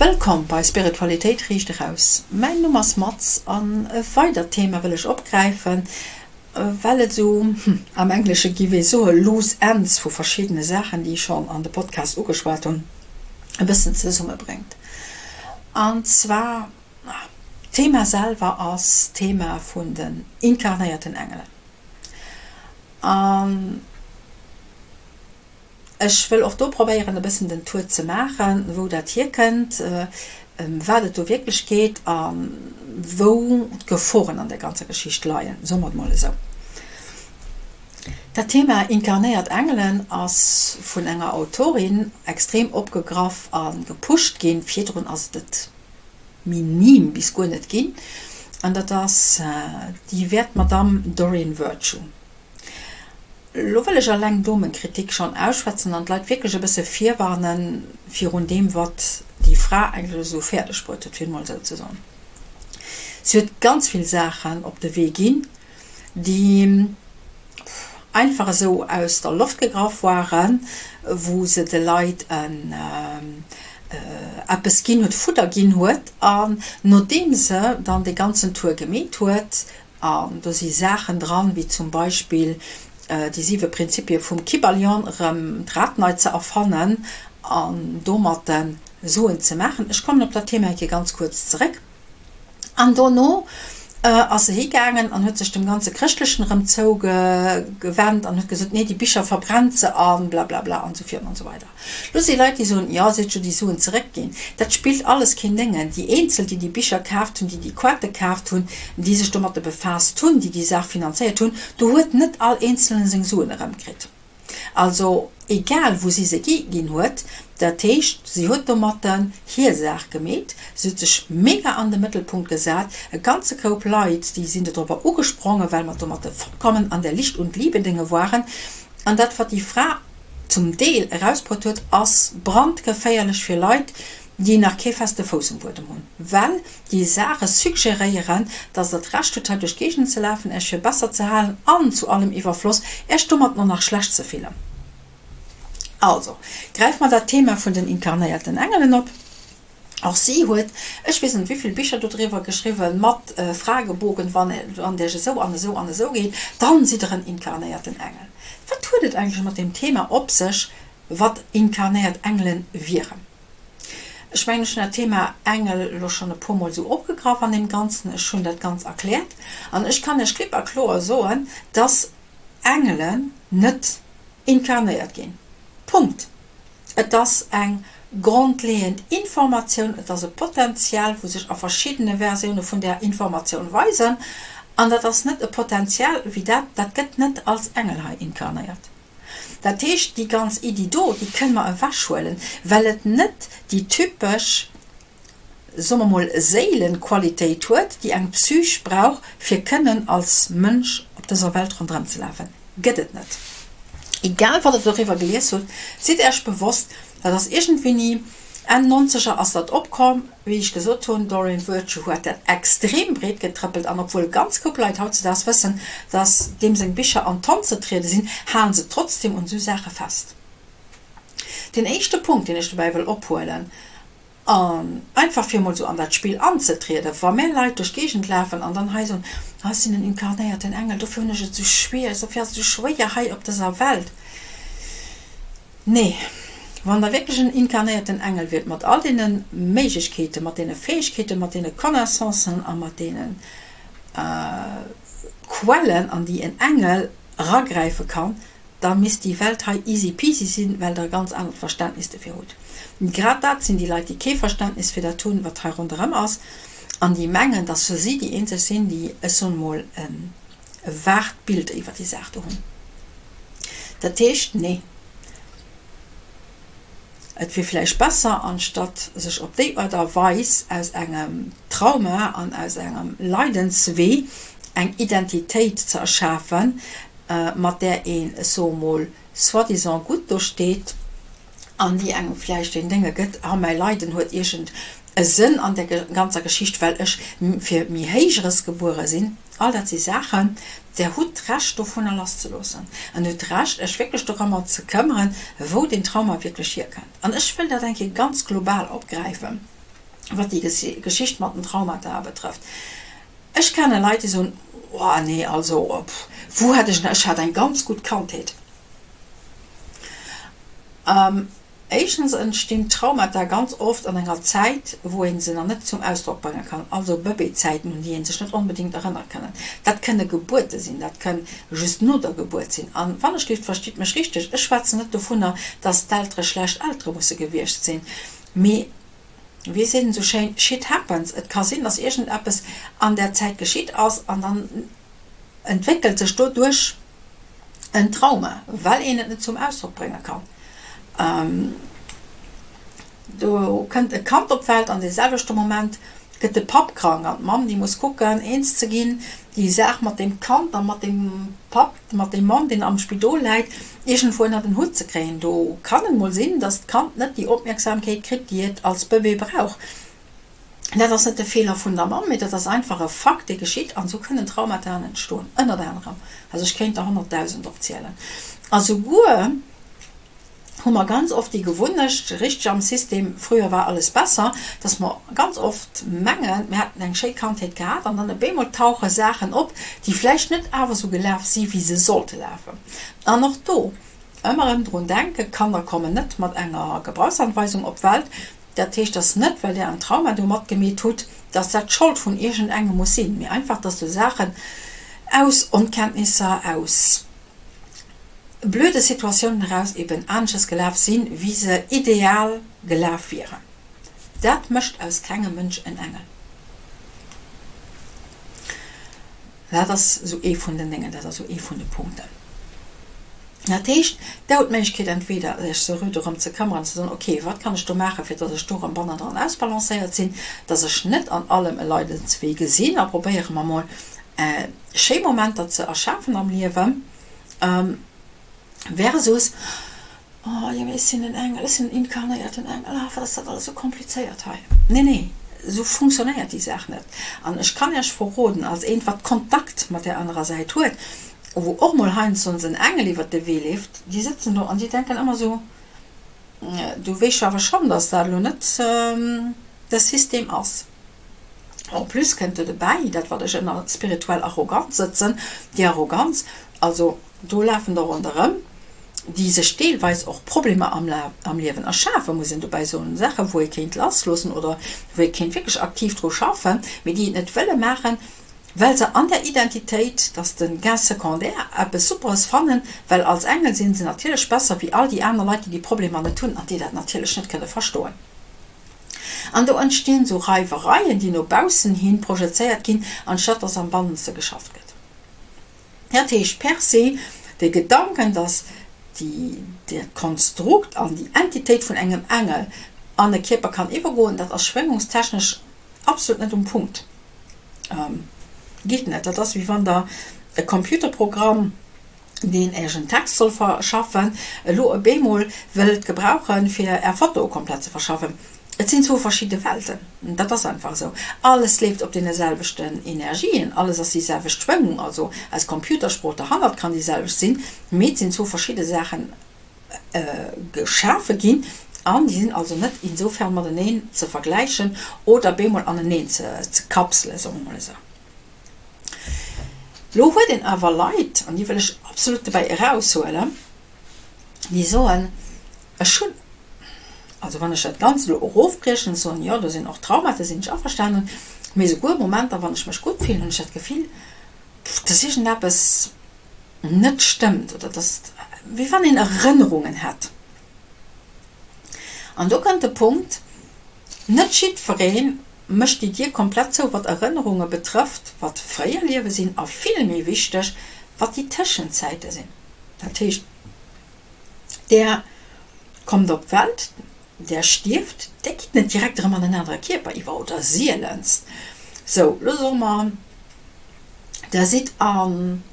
Wëllkomm bei Spiritualitéit riicht eraus. Mäin Numm ass Mats an e weidert Thema wëll ech opgräifen, well et esou, am Englesche giff ee soe loose ends vu verschiddene Saachen, déi ech schonn an de Podcast ugeschwat hunn, e bëssen zesummebréngt. An zwar, d'Thema selwer ass d'Thema vun den inkarnéierten Engelen. An ech wëll och do probéieren e bëssen den Tour ze maachen, wou dat hierkënnt, ëm wat et do wierklech geet a wou d'Geforen an där ganzer Geschicht leien, soe mer et mol esou. Dat Thema inkarnéiert Engelen ass vun enger Autorin extrem opgegraff a gepusht ginn. Virdrun ass et et minim bis guer net ginn, an dat ass déi wäert Madamm Doreen Virtue. Lo wëll ech alleng do meng Kritik schonn ausschwätzen an d'Leit wierklech e bësse virwarne virun deem, wat déi Fra eigentlech esou fäerdeg bruet huet, fir et mol esou ze soen. Si huet ganz vill Saachen op de Wee ginn, déi einfach esou aus der Loft gegraff waren, wou se de Leit en eppes ginn huet, Fudder ginn huet, an nodeem se dann dee ganzen Tour gemeet huet, An do si Saachen dran, wéi zum Beispill déi siwe Prinzipie vum Kybalion, erëm d'Rad nei ze erfannen an domatten Suen ze maachen. Ech kommen op dat Thema eng Kéier ganz kuerz zeréck. An dono ass se higaangen an huet sech dem ganze Chrëschtlechen erëm zougewennt an huet gesot, nee, déi Bicher verbrennt se a blablabla an esou virun an esou weider. Lo si Leit, déi soen, jo, si huet jo déi Suen zeréckginn. Dat spillt alles keen Déngen. Déi eenzel, déi déi Bicher kaaft hunn, déi déi Quête kaaft hunn, déi sech domatte befaasst hunn, déi déi Saach finanzéiert hunn, do huet net all Eenzelne seng Suen erëmkritt. Also egal wou si se gi ginn huet. Dat heescht, si huet domatten hir Saach gemeet, si huet sech mega an de Mëttelpunkt gesat. E ganze Koup Leit, déi sinn dodropper ugesprongen, well mer domatte vollkommen an der Licht und Liebe-Dénge waren. An dat, wat déi Fra zum Deel erausbruet huet, ass brandgeféierlech fir Leit, déi nach kee feste Fouss um Buedem hunn, well déi Saache suggeréieren, dass Der d'Recht hutt, hei duerch d'Géigend ze lafen, Äech fir besser ze halen an zu allem Iwwerfloss Äech domat och nach schlecht ze fillen. Also, gräife mer dat Thema vun den inkarnéierten Engelen op. Och si huet ech weess net wéivill Bicher dodriwwer geschriwwen, mat Fragebogen, wann et Iech esou an esou an esou geet, dann sidd Der en inkarnéierten Engel. Wat huet et eigentlech mat deem Thema op sech, wat inkarnéiert Engele wieren? Ech mengen, ech hunn dat Thema Engel elo schonn e puermol esou opgegraff an deem Ganzen, ech hunn dat Ganz erkläert an ech kann Iech klipp a kloer soen, dass Engelen net inkarnéiert ginn. Punkt. Et ass eng grondleeënd Informatioun, et ass e Potential, wou sech a verschiddene Versioune vun där Informatioun weisen. An dat ass net e Potential wéi dat, dat gëtt net als Engel hei inkarnéiert. Dat heescht, déi ganz Iddi do, déi kënne mer ewechhuelen, well et net déi typesch soe mer mol, Séilenqualitéit huet, déi eng Psych brauch, fir kënnen als Mënsch op dëser Welt ronderëm ze lafen, gëtt et net. Egal wat der doriwwer gelies hutt, sidd Äech bewosst, dat ass iergendwéini Enn Nonzeger ass dat opkomm, wéi ech gesot hunn, Doreen Virtue huet dat extrem breet getrëppelt an obwuel ganz koup Leit hautzedaags wëssen, dass deem seng Bicher an d'Tonn ze triede sinn, halen se trotzdem un esou Saache fest. Deen éischte Punkt, deen ech dobäi wëll ophuelen, An einfach fir emol esou an dat Spill anzetrieden, wa mär Leit duerch d'Géigend lafen an dann hei soen, Ah, ech sinn en inkarnéierten Engel, dofir hunn ech et esou schwier, dofir ass et esou schwéier hei op dëser Welt. Nee, wann Der wierklech en inkarnéierten Engel wiert, mat all deene Méiglechkeeten, mat deene Fäegkeeten, mat deene Connaissancen a mat deene Quellen, an déi en Engel eragräife kann, da misst déi Welt hei easy peasy sinn, well der e ganz anert Verständnis dofir hutt. Grad dat sinn déi Leit, déi kee Verständnis fir dat hunn, wat hei ronderëm ass, an déi mengen, dass si déi eenzeg sinn, déi, ech soen emol, e waart Bild iwwer déi Saach do hunn. Dat heescht, nee, et wier vläicht besser, anstatt sech op déi Aart a Weis aus engem Trauma an aus engem Leidenswee eng Identitéit ze erschafen, mat där een, ech soe mol, soi-disant gutt do steet an déi engem vläicht deen Dénge gëtt, ah, mäi Leiden huet iergend e Sënn an där ganzer Geschicht, well ech fir méi Héijeres gebuere sinn. All dat si Saachen, Der hutt d'Recht dovunner lasszeloossen an hutt d'Recht, Iech wierklech dorëmmer ze këmmeren, wou deen Trauma wierklech hierkënnt. An ech wëll dat eng Kéier ganz global opgräifen. Wat déi Geschicht mat den Traumata betrëfft. Ech kenne Leit, déi soen, Oh nee, also wou hat ech, ech hat eng ganz gutt Kandheet. Éischtens entstinn Traumata ganz oft an enger Zäit, wou ee se nach net zum Ausdrock brénge kann, also Bëbeezäiten, un déi ee sech net onbedéngt erënnere kënnen. Dat kënne Gebuerte sinn, dat kënn just no der Gebuert sinn. A wannechgelift, verstitt mech richteg, ech schwätzen net dovunner, dass d'Eltere schlecht Eltere musse gewiescht sinn, mee wéi seet een esou schéin, shit happens, et ka sinn, dass iergendeppes an där Zäit geschitt ass an dann entwéckelt sech doduerch en Trauma, well een et net zum Ausdrock brénge kann. Do kënnt e Kand op d'Welt, an dee selwechte Moment gëtt de Papp krank an d'Mamm, déi muss kucken, eens ze ginn, déi Saach mat deem Kand a mat deem Papp, mat deem Mann, deen am Spidol läit, iergendwou ënnert en Hutt ze kréien. Do kann et mol sinn, dass d'Kand net déi Opmierksamkeet kritt, déi et als Bëbee brauch. Dat ass net de Feeler vun der Mamm, mee dat ass einfach e Fakt, dee geschitt. An esou kënnen Traumataen entstoen, ënnert anerem. Also ech kéint der 100.000 opzielen. A souguer hu mer ganz oft déi Gewunnecht, richteg am System früher war alles besser, dass mer ganz oft mengen, mir hätten eng schéi Kandheet gehat an dann op eemol tauche Saachen op, déi vläicht net awer esou gelaf si wéi se sollte lafen. An och do ëmmer erëm drun denken, Kanner kommen net mat enger Gebrauchsanweisung op d'Welt. Dat heescht dass net, well där en Trauma do matgemeet hutt, dass dat d'Schold vun iergendengem muss sinn, mee einfach, dass do Saachen aus Onkenntnisser, aus blöde Situatiounen eraus eben anesches gelaf sinn, wéi se ideal gelaf wieren. Dat mécht aus kengem Mënsch en Engel. Dat ass esou ee vun den Déngen, dat ass esou ee vun de Punkten. Dat heescht, Der hutt d'Méiglechkeet entweder Iech serö dorëm ze këmmeren an ze soen, ok, wat kann ech do maachen, fir datt ech do erëm bannendran ausbalancéiert sinn, datt ech net an allem e Leidenswee gesinn a probéiere mer mol schéi Momenter ze erschafen am Liewen, versus, Oh jo, mee ech sinn en Engel, ech sinn en inkarnéierten Engel, ah, wat ass dat alles esou komplizéiert hei. Nee, nee, esou funktionéiert déi Saach net. An ech kann Iech verroden, als eent, wat Kontakt mat där anerer Säit huet, wou och mol heiansdo en Engel iwwert de Wee leeft, déi sëtzen do an déi denken ëmmer esou, Du weess jo awer schonn, dass dat elo net de System ass. En plus kënnt do dobäi dat, wat ech ënner spirituell Arroganz sëtzen, déi Arroganz, also do lafen der ronderëm, déi sech deelweis och Problemer am Liewen erschafen, muss een dobäi soen, Saachen, wou ee kéint lassloossen oder wou ee kéint wierklech aktiv dru schaffen, mee déi et net wëlle maachen, well se an der Identitéit, dass de Gain secondaire, eppes Superes fannen, well als Engel si se natierlech besser wéi all déi aner Leit, déi déi Problemer net hunn an déi dat natierlech net kënne verstoen. An do entstinn esou Reiwereien, déi no baussen hi projezéiert ginn, anstatt dass am Bannenste geschafft gëtt. Dat heescht per se, de Gedanken, dass déi, dat Konstrukt an déi Entitéit vun engem Engel an e Kierper kann iwwergoen, dat ass schwéngungstechnesch absolut net um Punkt. Geet net. Dat ass wéi wann Der e Computerprogramm, deen Iech en Text soll verschaffen, elo op eemol wëllt gebrauchen, fir Är Foto komplett ze verschaffen. Et sinn zwou verschidde Welten. Dat ass einfach esou. Alles leeft op deene selwechten Energien, alles ass déi selwecht Schwéngung, also eis Computersprooch derhannert kann déi selwecht sinn, mee et sinn zwou verschidde Saachen geschafe ginn an déi sinn also net insofern mateneen ze vergläichen oder bemol aneneen ze kapselen, soe mer mol esou. Lo huet een awer Leit, an déi wëll ech absolut dobäi eraushuelen, déi soen, ech hunn, also wann ech dat Ganzt elo erofbriechen, soen, jo do sinn och Traumata, sinn ech averstanen, mee souguer Momenter, wann ech mech gutt fillen, hunn ech dat Gefill, dass iergendeppes net stëmmt oder dass, wéi wann een Erënnerungen hätt. An do kënnt de Punkt, Net jiddweree mécht déi Dier komplett zou, wat Erënnerunge betrëfft, wat fréier Liewe sinn a vill méi wichteg, wat déi Tëschenzäite sinn. Dat heescht, där kommt op d'Welt, där stierft, där gitt net direkt erëm an en anere Kierper iwwer oder sielenst. Sou, lo soe mer, der sidd an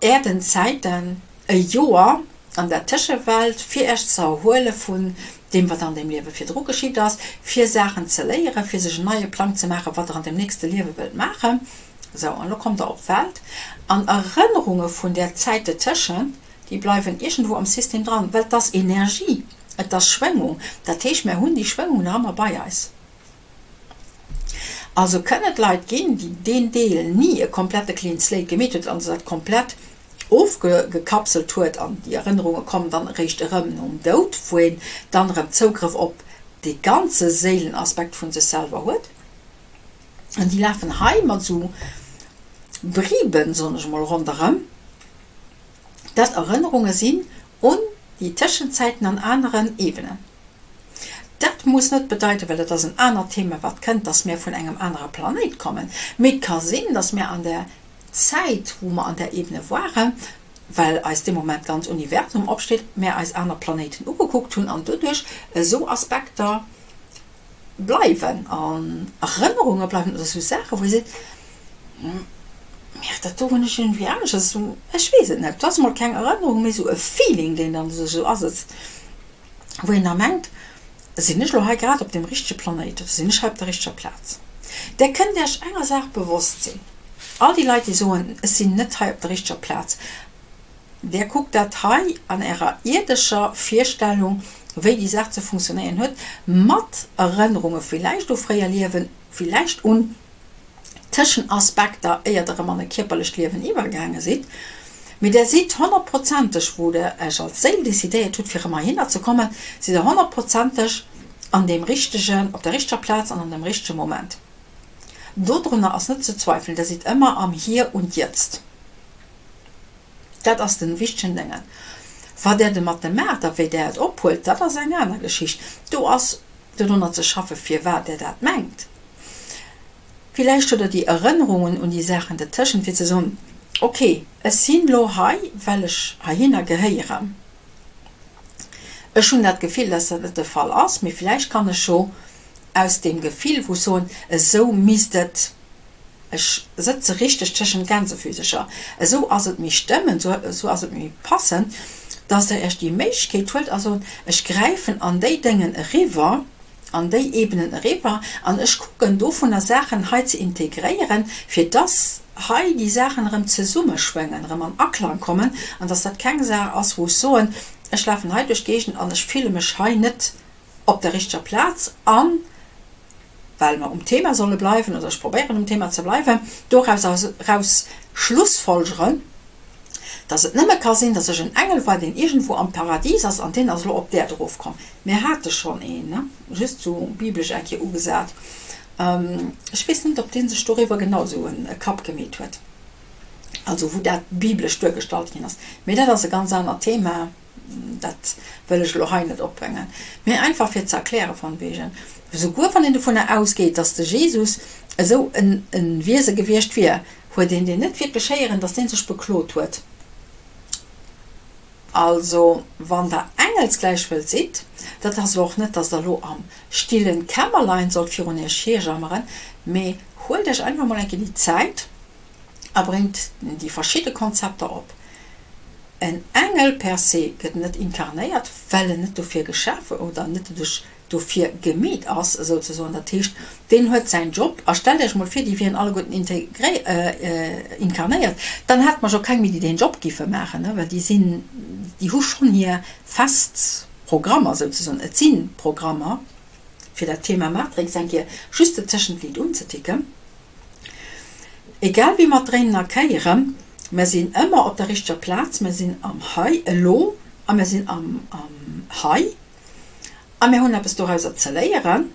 Äerden Zäiten e Joer an der Tëschewelt, fir Iech ze erhuele vun deem, wat an deem Liewe virdru geschitt ass, fir Saachen ze léieren, fir sech en neie Plang ze maachen, wat Der an deem nächste Liewe wëllt maachen. Sou, an elo kommt Der op d'Welt an Erënnerunge vun där Zäit dertëschent, déi bleiwen iergendwou am System dran, well et ass Energie, et ass Schwéngung. Dat heescht, mär hunn déi Schwéngung nach ëmmer bei eis. Also kënn et Leit ginn, déi deen Deel ni e komplette clean slate gemeet huet, also dat komplett ofgekapselt huet an déi Erënnerunge kommen dann eréischt erëm nom Doud, wou een dann erëm Zougrëff op dee ganze Séilenaspekt vu sech selwer huet. An déi lafen hei mat esou Briben, soen ech emol, ronderëm, dat Erënnerunge sinn un déi Tëschenzäiten an aneren Ebenen. Dat muss net bedeiten, well dat ass en anert Thema wat kënnt, dass mär vun engem anere Planéit kommen, mee et ka sinn, dass mär an där Zäit wou mer an där Ebene waren, well eis dee Moment d'ganz Universum opsteet, mär eis aner Planéiten ugekuckt hunn an doduerch esou Aspekter bleiwen an Erënnerunge bleiwen oder esou Saachen, wou ee seet, Merde, dat do hunn ech iergendwéi anescht, dat ass esou, ech weess et net, et ass emol keng Erënnerung, mee esou e Feeling, deen dann sech esou asëtzt, wou een da mengt, Sinn ech elo hei grad op deem richtege Planéit oder sinn ech hei op der richteger Plaz? Där kënnt Iech enger Saach bewosst sinn, All déi Leit, déi soen, ech sinn net hei op der richteger Plaz, Där kuckt dat hei an Ärer ierdescher Virstellung, wéi déi Saach ze funktionéieren huet, mat Erënnerunge villäicht u fréier Liewen, villäicht un Tëschenaspekter, éier Der erëm an e kierperlecht Liewen iwwergaange sidd. Mee Der sidd honnertprozenteg, wou Der Iech als Séil decidéiert hutt, fir erëm heihinner ze kommen, sidd Der honnertprozenteg an deem richtegen, op der richteger Plaz an an dem richtege Moment. Dodrunner ass net ze zweifelen. Der sidd ëmmer am Hier und Jetzt. Dat ass den wichtegen Déngen. Wat där domat maacht a wéi där et ophuelt, dat ass eng aner Geschicht. Do ass dodrunner ze schaffen, firwat där dat mengt. Villäicht hutt der déi Erënnerungen un déi Saachen dertëschent, fir ze soen, Ok, ech sinn lo hei, well ech heihinner gehéieren. Ech hunn dat Gefill, dass dat net de Fall ass, mee villäicht kann ech jo aus deem Gefill, wou ech soen, esou misst et, Ech sëtze richteg tëschent Gänsefüsecher. Esou ass et méi stëmmend, esou ass et méi passend, dass Der Iech déi Méiglechkeet huelt a sot, Ech gräifen an déi Déngen eriwwer, an déi Ebenen eriwwer an ech kucken, dovunner Saachen hei ze integréieren, fir dass hei déi Saachen erëm zesummeschwéngen, erëm an Aklang kommen an dass dat keng Saach ass, wou ech soen, ech lafen hei duerch d'Géigend an ech fille mech hei net op der richteger Plaz an, well mer um Thema solle bleiwen, oder ech probéieren um Thema ze bleiwen, doraus eraus schlussfolgeren, dass et nëmme ka sinn, dass ech en Engel war, deen iergendwou am Paradis ass an deen ass elo op d'Äerd erofkomm. Mir hate schonn een, ne, just sou biblesch eng Kéier ugesat. Ech weess net, ob dee sech doriwwer genau sou e Kapp gemeet huet, also wou dat biblesch duergestallt ginn ass. Mee dat ass e ganz anert Thema. Dat wëll ech elo hei net opbréngen, mee einfach fir ze erklären, von wegen, esouguer wann een dovunner ausgeet, dass de Jesus esou en Wiese gewiescht wier, huet een deen net wierklech héieren, dass deen sech beklot huet. Also, wann der engelsgläich wëllt sidd, dat ass elo och net, dass der elo am stillen Kämmerlein sollt virun iech hierjammeren, mee huelt iech einfach mol eng Kéier déi Zäit a bréngt déi verschidde Konzepter op. En Engel per se gëtt net inkarnéiert, well en net dofir geschafe oder net doduerch dofir gemeet ass, esouzesoen. Dat heescht, deen huet säin Job. A stellt Iech mol vir, déi wieren alleguerten inkarnéiert, dann hätte mer jo keng méi, déi deen Job giffe maachen, well déi sinn, déi hu schonn hir fest Programmer, esouzesoen. Et si Programmer, fir dat Thema Matrix eng Kéier just tëschent d'Liit unzeticken. Egal wéi mer dréinen a kéieren, mer sinn ëmmer op der richteger Plaz, mer sinn am Hei, elo, a mer sinn am Hei a mir hunn eppes dorauser ze léieren.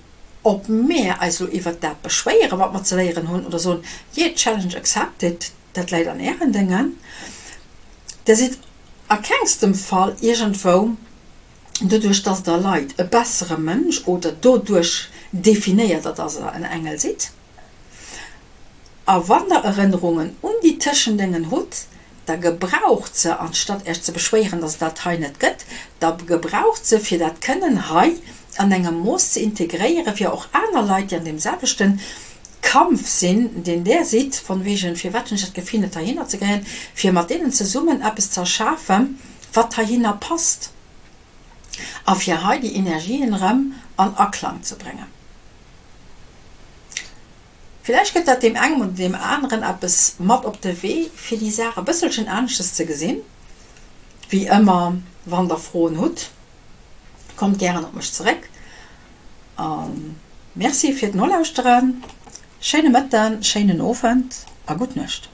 Ob mer eis elo iwwert dat beschwéieren, wat mer ze léieren hunn, oder soen, yeah, challenge accepted, dat läit an Ären Déngen. Der sidd a kengstem Fall iergendwou, doduerch dass Der leit, e bessere Mënsch oder doduerch definéiert Der, dass Der en Engel sidd. A wann der Erënnerungen un déi Tëschendéngen hutt, da gebraucht se, anstatt Iech ze beschwéieren, dass et dat hei net gëtt, da gebraucht se, fir dat kënnen hei an engem Mooss ze integréieren, fir och aner Leit, déi an deem selwechte Kampf sinn, deen där sidd, von wegen, firwat hunn ech dat Gefill net heihinner ze gehéieren, fir mat deenen zesummen eppes ze erschafen, wat heihinner passt a fir hei déi Energien erëm an Aklang ze bréngen. Villäicht gëtt dat deem engem oder deem aneren eppes mat op de Wee, fir déi Saach e bësselchen aneschters ze gesinn. Wéi ëmmer, wann der Froen hutt, kommt gären op mech zeréck. A Merci fir d'Nolauschteren. Schéine Mëtten, schéinen Owend a gutt Nuecht.